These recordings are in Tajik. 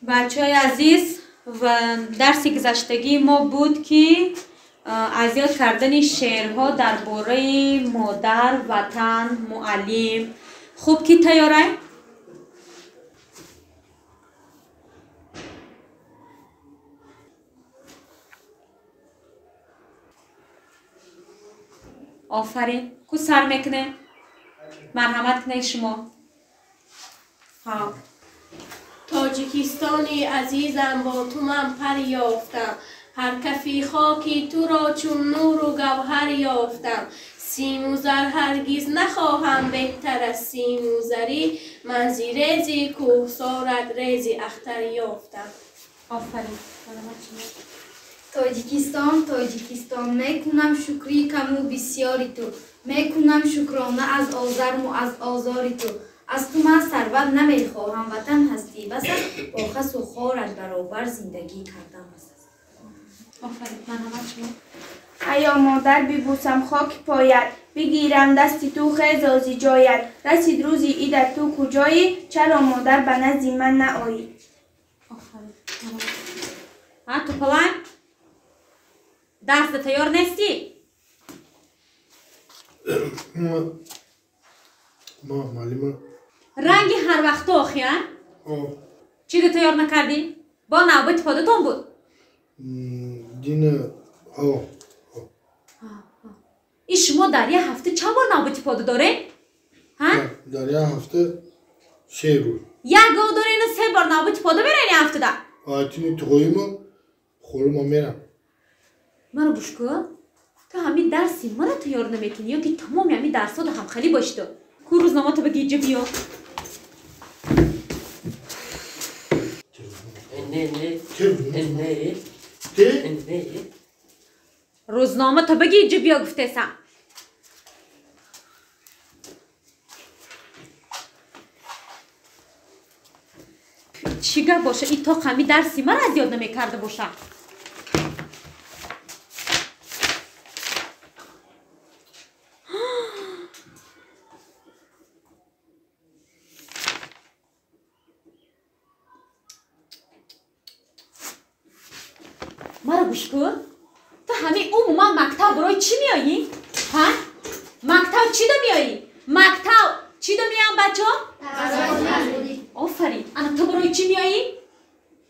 Бачаҳои азиз, ва дарси гузаштагии мо буд, ки аз ёд кардани шеърҳо дар бораи модар, ватан, муаллим. Хуб, ки тайёрай? Офарин. Ку сар мекунем? Марҳамат кунед шумо. Ҳа. Тоҷикистони азизам, бо ту ман пар ёфтам, ҳар кафи хоки туро чун нуру гавҳар ёфтам. Симу зар ҳаргиз нахоҳам беҳтар аз симу зарӣ, ман зи рези кӯҳсорат рези ахтар ёфтам. Офарин. Марҳамат шумо. Тоҷикистон, Тоҷикистон, мекунам шукри каму бисёри ту, мекунам шукрона аз озарму аз озори ту. Аз ту ман сарват намехоҳам, ватан ҳастӣ бас аст, бо хасу хорат баробар зиндагӣ кардан бас аст. Офарин. Марҳамат шумо. Аё модар, бибусам хоки поят, бигирам дасти ту, хезози ҷоят. Расид рӯзи идат, ту куҷоӣ? Чаро, модар, ба назди ман наоӣ? Офарин. Ҳа, тупаланг, дарсда тайёр нестӣ? Ма муаллима. Ранги ҳар вақто охи, а? О. Чиро тайёр накардӣ? Бо навбати податон буд. Дина, о. И шумо дар як ҳафта чанд бор навбати пода доред? Ҳа? Дар як ҳафта 3 рӯз. Як гов дорену се бор навбати пода мерен як ҳафтада? Айтини туғоима холума мерам. Маро гӯш кун, ту ҳамин дарси мара тайёр намекунӣ ё ки тамоми ҳамин дарсҳода ҳамхалӣ бошӣ? Ту ку рӯзномато баги, иҷа биё. Не, не, Те? не. Рӯзномато баги, иҷа биё гуфтесам. Чӣ гап боша? И тоқ ҳами дарси мара аз ёд намекарда боша. Маро гӯш кун, ту ҳамин умуман мактаб барои чӣ меоӣ? Ҳа, мактаб чӣ да меоӣ? Мактаб чӣ да меоям, бачо? Офарин. Ана ту барои чӣ меоӣ?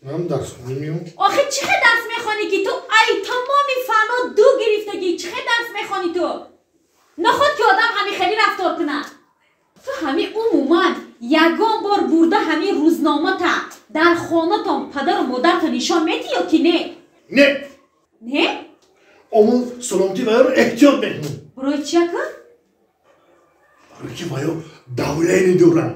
Ман дарсхона меом. Охи чӣ хел дарс мехонӣ, ки ту ай тамоми фанҳо ду гирифтагӣ? Чӣ хел дарс мехонӣ ту? Наход ки одам ҳамин хеле рафтор кунад. Ту ҳамин умуман ягон бор бурда ҳамин рӯзномата дар хонатон падару модарта нишон медиҳӣ ё ки не? Не. Не? Омон саломатӣ ваёро эҳтиёт мекунам. Барои чи ака? Барои ки ваё давление дорам.